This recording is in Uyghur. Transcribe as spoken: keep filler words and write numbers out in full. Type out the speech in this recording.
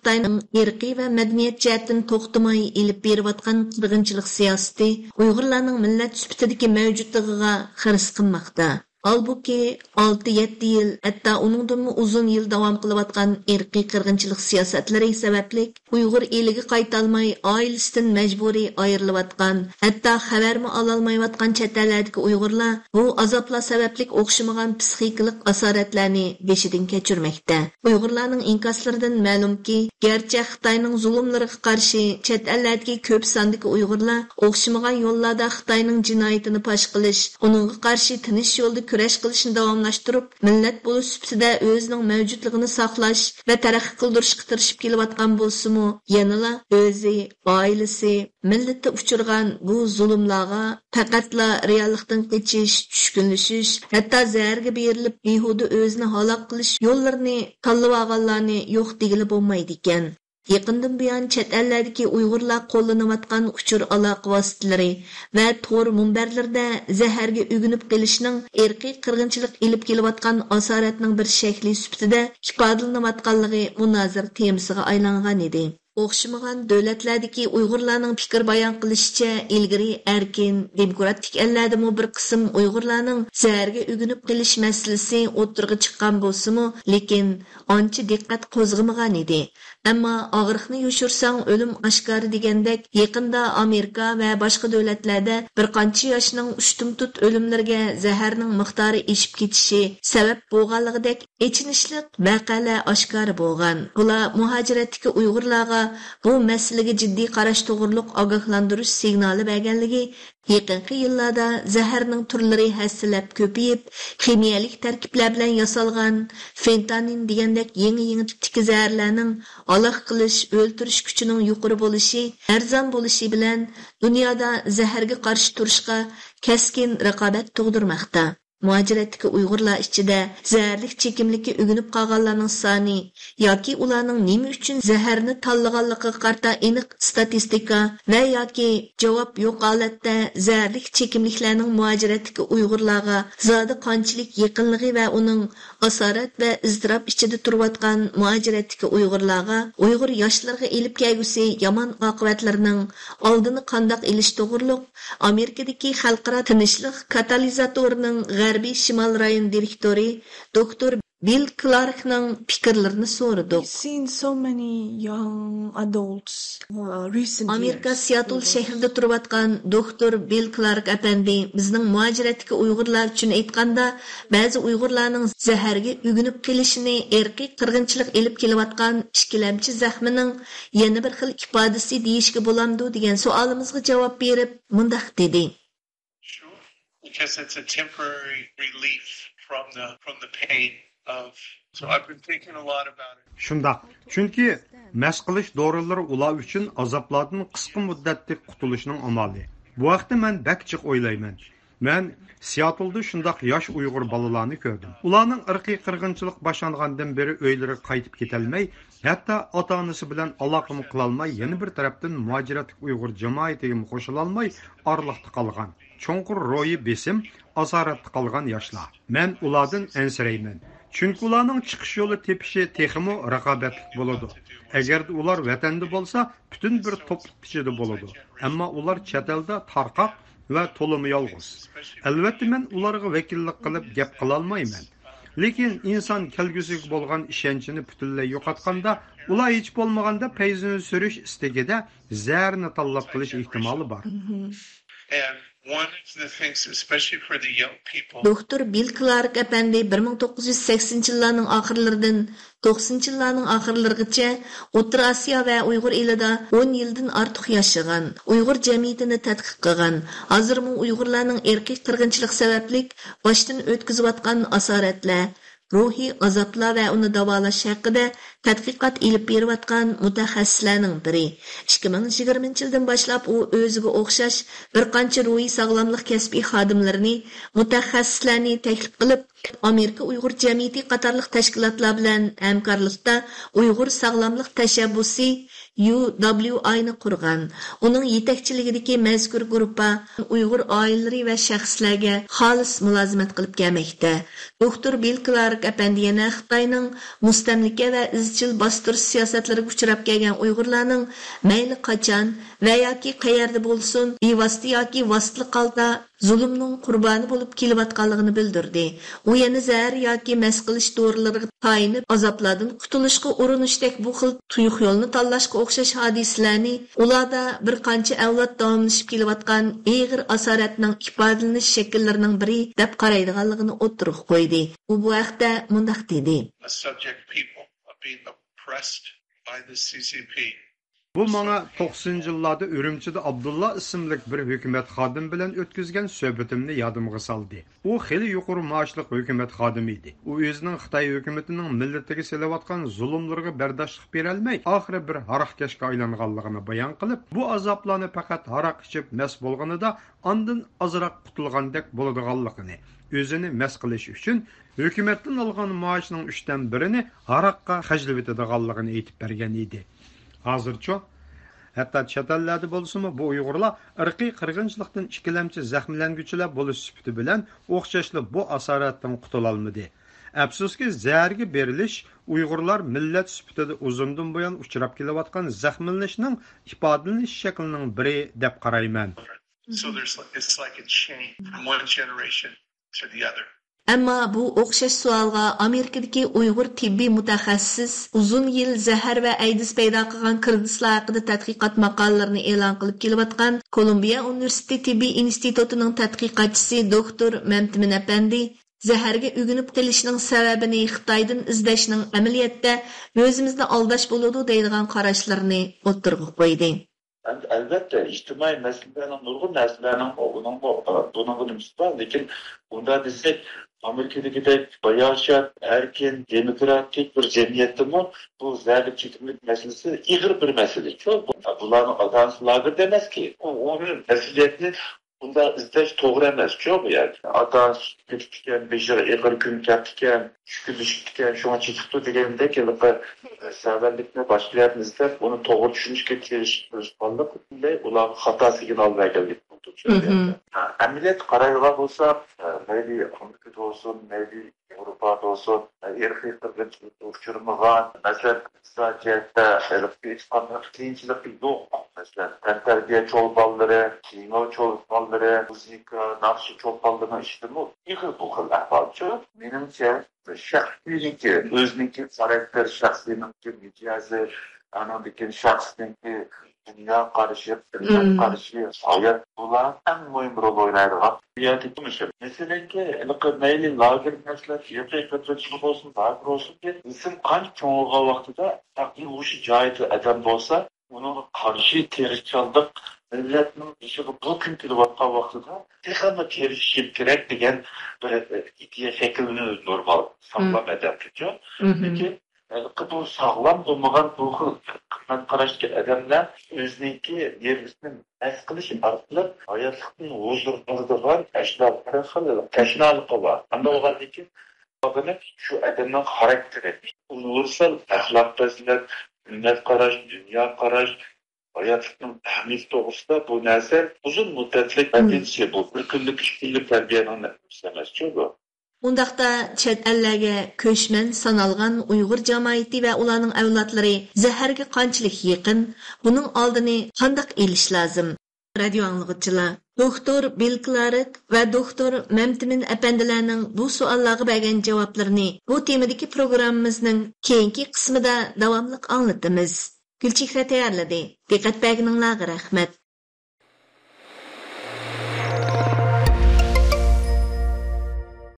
خىتاينىڭ ئىرقىي ۋە مەدەنىيەت جەھەتتىن توختىماي ئېلىپ بېرىۋاتقان قىرغىنچىلىق سىياسىتى ئۇيغۇرلارنىڭ مىللەت سۈپىتىدىكى مەۋجۇتلۇقىغا خىرىس قىلماقتا. ھالبۇكى، ئالتە يەتتە يىل، ھەتتا ئۇنىڭدىنمۇ ئۇزۇن يىل داۋام قىلىۋاتقان ئىرقىي قىرغىنچىلىق سىياسەتلىرى سەۋەبلىك، ئۇيغۇر ئېلىگە قايتالماي، ئائىلىسىدىن مەجبۇرىي ئايرىلىۋاتقان، ھەتتا خەۋەرمۇ ئالالمايۋاتقان چەت ئەللەردىكى ئۇيغۇرلار بۇ ئازابلار سەۋەبلىك ئوخشىمىغان پسىخىكىلىق ئاسارەتلەرنى بېشىدىن كەچۈرمەكتە. ئۇيغۇرلارنىڭ ئىنكاسلىرىدىن مەلۇمكى، گەرچە خىتاينىڭ زۇلۇملىرىغا قارشى چەت ئەللەردىكى كۆپ ساندىكى ئۇيغۇرلار ئوخشىمىغان يوللاردا خىتاينىڭ جىنايىتىنى پاش قىلىش، ئۇنىڭغا قارشى تىنچ يولدا كۈرەش قىلىشنى داۋاملاشتۇرۇپ، مىللەت بولۇش سۈپىتىدە ئۆزىنىڭ مەۋجۇتلۇقىنى ساقلاش ۋە تەرەققىي قىلدۇرۇشقا تىرىشىپ كېلىۋاتقان بولسىمۇ، يەنىلا ئۆزى، ئائىلىسى، مىللىتى ئۇچرىغان بۇ زۇلۇملارغا پەقەتلا رېئاللىقتىن قېچىش، چۈشكۈنلىشىش، ھەتتا زەھەرگە بېرىلىپ، بىھۇدە ئۆزىنى ھالاك قىلىش يوللىرىنى تاللىۋالغانلارنى يوق دېگىلى بولمايدىكەن. يېقىندىن بۇيان چەت ئەللەردىكى ئۇيغۇرلار قوللىنىۋاتقان ئۇچۇر ئالاقە ۋاسىتىلىرى ۋە تور مۇنبەرلىرىدە زەھەرگە ئۆگىنىپ قېلىشنىڭ ئىرقىي قىرغىنچىلىق ئېلىپ كېلىۋاتقان ئاسارەتنىڭ بىر شەكلى سۈپىتىدە ئىپادىلىنىۋاتقانلىقى مۇنازىرە تېمىسىغا ئايلانغان ئىدى. ئوخشىمىغان دۆلەتلەردىكى ئۇيغۇرلارنىڭ پىكىر بايان قىلىشىچە، ئىلگىرى ئەركىن، دېموكراتىك ئەللەردىمۇ بىر قىسىم ئۇيغۇرلارنىڭ زەھەرگە ئۆگىنىپ قېلىش مەسىلىسى ئوتتۇرىغا چىققان بولسىمۇ، لېكىن ئانچە دىققەت قوزغىمىغان ئىدى. ئەمما «ئاغرىقنى يوشۇرساڭ، ئۆلۈم ئاشكارا» دېگەندەك، يېقىندا ئامېرىكا ۋە باشقا دۆلەتلەردە بىر قانچە ياشنىڭ ئۇشتۇمتۇت ئۆلۈملىرىگە زەھەرنىڭ مىقدارى ئېشىپ كېتىشى سەۋەب بولغانلىقىدەك ئېچىنىشلىق ۋەقەلەر ئاشكارا بولغان. بۇلار مۇھاجىرەتتىكى ئۇيغۇرلارغا بۇ مەسىلىگە جىددىي قاراش توغرۇلۇق ئاگاھلاندۇرۇش سىگنالى بەرگەنلىكى، يېقىنقى يىللاردا زەھەرنىڭ تۈرلىرى ھەسسىلەپ كۆپىيىپ، خىمىيەلىك تەركىبلەر بىلەن ياسالغان فېنتانىن دېگەندەك يېڭى، يېڭى تىپتىكى زەھەرلەرنىڭ ھالاك قىلىش، ئۆلتۈرۈش كۈچىنىڭ يۇقىرى بولۇشى، ئەرزان بولۇشى بىلەن دۇنيادا زەھەرگە قارشى تۇرۇشقا كەسكىن رىقابەت تۇغدۇرماقتا. مۇھاجىرەتتىكى ئۇيغۇرلار ئىچىدە زەھەرلىك چېكىملىككە ئۆگىنىپ قالغانلارنىڭ سانى ياكى ئۇلارنىڭ نېمە ئۈچۈن زەھەرنى تاللىغانلىقىغا قارىتا ئېنىق ئىستاتىستىكا ۋە ياكى جاۋاب يوق ھالەتتە زەھەرلىك چېكىملىكلەرنىڭ مۇھاجىرەتتىكى ئۇيغۇرلارغا زادى قانچىلىك يېقىنلىقى ۋە ئۇنىڭ ئاسارەت ۋە ئىزتىراپ ئىچىدە تۇرۇۋاتقان مۇھاجىرەتتىكى ئۇيغۇرلارغا، ئۇيغۇر ياشلىرىغا ئېلىپ كەلگۈسى يامان ئاقىۋەتلىرىنىڭ ئالدىنى قانداق ئېلىش توغرۇلۇق ئامېرىكىدىكى خەلقئارا تىنچلىق كاتالىزاتورىنىڭ غەربىي شىمال رايون دىرېكتورى دوكتور بىل كلاركنىڭ پىكىرلىرىنى سورىدۇق. We've seen so many young adults, uh, recent ئامېرىكا years. سىياتل شەھىرىدە تۇرۇۋاتقان دوكتور بىل كلارك ئەپەندى بىزنىڭ مۇھاجىرەتتىكى ئۇيغۇرلار ئۈچۈن ئېيتقاندا، بەزى ئۇيغۇرلارنىڭ زەھەرگە ئۆگىنىپ قېلىشىنى ئىرقىي قىرغىنچىلىق ئېلىپ كېلىۋاتقان ئىككىلەمچى زەخمىنىڭ يەنە بىر خىل ئىپادىسى دېيىشكە بولامدۇ دېگەن سوئالىمىزغا جاۋاب بېرىپ مۇنداق دېدى. Sure, because it's a temporary relief from the, from the pain of, so I've been thinking a lot about it. شۇنداق، چۈنكى مەس قىلىش دورىلىرى ئۇلار ئۈچۈن ئازابلاردىن قىسقا مۇددەتلىك قۇتۇلۇشنىڭ ئامالى. بۇ ھەقتە مەن بەك جىق ئويلايمەن. مەن سىياتلدا شۇنداق ياش ئۇيغۇر بالىلارنى كۆردۈم. ئۇلارنىڭ ئىرقىي قىرغىنچىلىق باشلانغاندىن بېرى ئۆيلىرىگە قايتىپ كېتەلمەي، ھەتتا ئاتا-ئانىسى بىلەن ئالاقىمۇ قىلالماي، يەنە بىر تەرەپتىن مۇھاجىرەتلىك ئۇيغۇر جامائىتىگىمۇ قوشۇلالماي، ئارىلىقتا قالغان، چوڭقۇر روھىي بېسىم، ئاسارەتتە قالغان ياشلار. مەن ئۇلاردىن ئەنسىرەيمەن. چۈنكى ئۇلارنىڭ چىقىش يولى تېپىشى تېخىمۇ رىقابەتلىك بولىدۇ. ئەگەردە ئۇلار ۋەتەندە بولسا، پۈتۈن بىر توپلۇق ئىچىدە بولىدۇ. ئەمما ئۇلار چەت ئەلدە تارقاق ۋە تولىمۇ يالغۇز. ئەلۋەتتە، مەن ئۇلارغا ۋەكىللىك قىلىپ گەپ قىلالمايمەن. لېكىن ئىنسان كەلگۈسىگە بولغان ئىشەنچىنى پۈتۈنلەي يوقاتقاندا، ئۇلار ھېچ بولمىغاندا پەيزىنى سۈرۈش ئىستىكىدە زەھەرنى تاللاپ قېلىش ئېھتىمالى بار. And one of the things, especially for the young people, دوكتور بىل كلارك ئەپەندى بىر مىڭ توققۇز يۈز سەكسىنىنچى يىللارنىڭ ئاخىرلىرىدىن توقسىنىنچى يىللارنىڭ ئاخىرلىرىغىچە ئوتتۇرا ئاسىيا ۋە ئۇيغۇر ئېلىدا ئون يىلدىن ئارتۇق ياشىغان، ئۇيغۇر جەمئىيىتىنى تەتقىق قىلغان، ھازىرمۇ ئۇيغۇرلارنىڭ ئىرقىي قىرغىنچىلىق سەۋەبلىك باشتىن ئۆتكۈزۈۋاتقان ئاسارەتلەر، روھىي ئازابلار ۋە ئۇنى داۋالاش ھەققىدە تەتقىقات ئېلىپ بېرىۋاتقان مۇتەخەسسىسلەرنىڭ بىرى. ئىككى مىڭ يىگىرمىنچى يىلدىن باشلاپ ئۇ ئۆزىگە ئوخشاش بىر قانچە روھىي ساغلاملىق كەسپىي خادىملىرىنى، مۇتەخەسسىسلەرنى تەكلىپ قىلىپ، ئامېرىكا ئۇيغۇر جەمئىيىتى قاتارلىق تەشكىلاتلار بىلەن ھەمكارلىقتا ئۇيغۇر ساغلاملىق تەشەببۇسى، يۇ دابليۇ ئاينى قۇرغان. ئۇنىڭ يېتەكچىلىكىدىكى مەزكۇر گۇرۇپپا ئۇيغۇر ئائىلىلىرى ۋە شەخسلەرگە خالىس مۇلازىمەت قىلىپ كەلمەكتە. دوكتور بىل كلارك ئەپەندى يەنە خىتاينىڭ مۇستەملىكە ۋە ئىزچىل باستۇرۇش سىياسەتلىرىگە ئۇچراپ كەلگەن ئۇيغۇرلارنىڭ مەيلى قاچان ۋە ياكى قەيەردە بولسۇن، بىۋاسىتە ياكى ۋاسىتىلىك ھالدا زۇلۇمنىڭ قۇربانى بولۇپ كېلىۋاتقانلىقىنى بىلدۈردى. ئۇ يەنە زەھەر ياكى مەس قىلىش دورىلىرىغا تايىنىپ، ئازابلاردىن قۇتۇلۇشقا ئۇرۇنۇشتەك بۇ خىل تۇيۇق يولنى تاللاشقا ئوخشاش ھادىسىلەرنى ئۇلاردا بىر قانچە ئەۋلاد داۋاملىشىپ كېلىۋاتقان ئېغىر ئاسارەتنىڭ ئىپادىلىنىش شەكىللىرىنىڭ بىرى دەپ قارايدىغانلىقىنى ئوتتۇرىغا قويدى. ئۇ بۇ ھەقتە مۇنداق دېدى. The subject people are being oppressed by the C C P. بۇ ماڭا توقسىنىنچى يىللاردا ئۈرۈمچىدە ئابدۇللا ئىسىملىك بىر ھۆكۈمەت خادىمى بىلەن ئۆتكۈزگەن سۆھبىتىمنى يادىمغا سالدى. ئۇ خېلى يۇقىرى مائاشلىق ھۆكۈمەت خادىمى ئىدى. ئۇ ئۆزىنىڭ خىتاي ھۆكۈمىتىنىڭ مىللىتىگە سېلىۋاتقان زۇلۇملىرىغا بەرداشلىق بېرەلمەي، ئاخىرى بىر ھاراقكەشكە ئايلانغانلىقىنى بايان قىلىپ، بۇ ئازابلارنى پەقەت ھاراق ئىچىپ مەست بولغىنىدا ئاندىن ئازراق قۇتۇلغاندەك بولىدىغانلىقىنى، ئۆزىنى مەست قىلىش ئۈچۈن ھۆكۈمەتتىن ئالغان مائاشنىڭ ئۈچتىن بىرىنى ھاراققا خەجلىۋېتىدىغانلىقىنى ئېيتىپ بەرگەن ئىدى. ھازىرچۇ؟ ھەتتا چەت ئەللەردە بولسىمۇ، بۇ ئۇيغۇرلار ئىرقىي قىرغىنچىلىقتىن ئىككىلەمچى زەخىملەنگۈچىلەر بولۇش سۈپىتى بىلەن ئوخشاشلا بۇ ئاسارەتتىن قۇتۇلالمىدى. ئەپسۇسكى، زەھەرگە بېرىلىش ئۇيغۇرلار مىللەت سۈپىتىدە ئۇزۇندىن بۇيان ئۇچراپ كېلىۋاتقان زەخىملىنىشنىڭ ئىپادىلىنىش شەكلىنىڭ بىرى دەپ قارايمەن. So there's, it's like a chain from one generation to the other. ئەمما بۇ ئوخشاش سوئالغا ئامېرىكىدىكى ئۇيغۇر تېببىي مۇتەخەسسىس، ئۇزۇن يىل زەھەر ۋە ئەيدىز پەيدا قىلغان كىرگىزلار ھەققىدە تەتقىقات ماقالىلىرىنى ئېلان قىلىپ كېلىۋاتقان كولومبىيە ئۇنىۋېرسىتېتى تېببىي ئىنستىتۇتىنىڭ تەتقىقاتچىسى دوكتور مەمتىمىن ئەپەندى، زەھەرگە ئۆگىنىپ قېلىشنىڭ سەۋەبىنى خىتايدىن ئىزدەشنىڭ ئەمەلىيەتتە ئۆزىمىزنى ئالداش بولىدۇ دەيدىغان قاراشلىرىنى ئوتتۇرىغا قويدى. ئەمدى ئەلۋەتتە، ئىجتىمائىي مەسىلىلەرنىڭ، نۇرغۇن نەرسىلەرنىڭمۇ ئۇنىڭمۇ، ئۇنىڭغا نېمىسى بار، لېكىن ئۇنداق دېسەك، ئامېرىكىدىكىدەك باياشات، ئەركىن، دېموكراتىك بىر جەمئىيەتتىمۇ بۇ زەھەرلىك چېكىملىك مەسىلىسى ئېغىر بىر مەسىلە. چۈنكى بۇلارنىڭ ئاتا-ئانىسى لاگېردا ئەمەسكى. ئۇ ئۇنى مەسئۇلىيەتنى بۇنداق ئىزدەش توغرا ئەمەس، چۈ بۇ يەردە. ئاتا-ئانىسى كېتىپتىكەن، بېشىغا ئېغىر كۈن كەپتىكەن، چۈشكۈنلىشىپتىكەن، شۇڭا چېكىپتۇ دېگەندەك ھېلىقى سەۋەنلىكنى باشقا يەردىن ئىزدەپ، ئۇنى توغرا چۈشىنىشكە تىرىشىپ تۇرۇشقانلىق پۈتۈنلەي ئۇلارغا خاتا سىگنال بەرگەنلىك بولىدۇ، چۈ بۇ يەردە. ھە، ئەمەلىيەتتە قارايدىغان بولساق، ھە، مەيلى ئامېرىكىدا بولسۇن، مەيلى ياۋروپادا بولسۇن، ئىرقىي قىرغىنچىلىققا ئۇچرىمىغان، مەسىلەن، ئىقتىسادىي جەھەتتە ھېلىقى ھېچقانداق قىيىنچىلىقى يوق. مەسىلەن، تەنتەربىيە چولپانلىرى، كىنو چولپانلىرى، مۇزىكا، ناخشا چولپانلىرىنىڭ ئىشىدىمۇ ئېغىر بۇ خىل ئەھۋالچۇ. مېنىڭچە، شەخسىينىڭكى، ئۆزىنىڭكى خاراكتېر، شەخسىينىڭكى مىجەزى، ئانىڭدىن كېيىن شەخسنىڭكى دۇنيا قارىشى، مىللەت قارىشى، ھايات، بۇلار ئەڭ مۇھىم رول ئوينايدىغان. دۇنيادىكى مۇشۇ. مەسىلەنكى، ھېلىقى مەيلى لاگېر مەسىلەن، يېقىن قىرغىنچىلىق بولسۇن، لاگېر بولسۇن، بىر ئىنسان قانچە چوڭ بولغان ۋاقتىدا، ئەقلى ھوشى جايىدا ئادەم بولسا، ئۇنىڭغا قارشى تىرىشچانلىق، مىللەتنىڭ بېشىغا بۇ كۈن كېلىۋاتقان ۋاقتىدا تېخىمۇ تىرىشىشىم كېرەك دېگەن بىر، ئىدىيە شەكىللىنىدۇ نورمال، ساغلام ئادەمگىچۇ. لېكىن ھېلىقى بۇ ساغلام بولمىغان بۇ خىل قىممەت قاراشتىكى ئادەملەر ئۆزىنىڭكى نېرۋىسىنى مەس قىلىش ئارقىلىق ھاياتلىقتىن ھۇزۇر ئالىدىغان ئاشۇنداق بىر خىل تەشنالىقى بار. ئانداق بولغاندىن كېيىن شۇ ئادەمنىڭ خاراكتېرى، ئۇنىۋېرسال ئەخلاق پەزىلەت، ھۆرمەت قاراش، دۇنيا قاراش، ھاياتلىقنىڭ ئەھمىيىتى توغرىسىدا بۇ نەرسە ئۇزۇن مۇددەتلىك ئەمەلىيەت، بۇ بىر كۈنلۈك، ئىككى كۈنلۈك تەربىيەنىڭ نەتىجىسى ئەمەسچۇ بۇ. ئۇنداقتا چەت ئەللەرگە كۆچمەن سانالغان ئۇيغۇر جامائىتى ۋە ئۇلارنىڭ ئەۋلادلىرى زەھەرگە قانچىلىك يېقىن، بۇنىڭ ئالدىنى قانداق ئېلىش لازىم؟ رادىيو ئاڭلىغۇچىلار، دوكتور بىل كلارك ۋە دوكتور مەمتىمىن ئەپەندىلەرنىڭ بۇ سوئاللارغا بەرگەن جاۋابلىرىنى بۇ تېمىدىكى پروگراممىمىزنىڭ كېيىنكى قىسمىدا داۋاملىق ئاڭلىتىمىز. گۈلچېھرە تەييارلىدى. دىققەت بەرگىنىڭلارغا رەھمەت.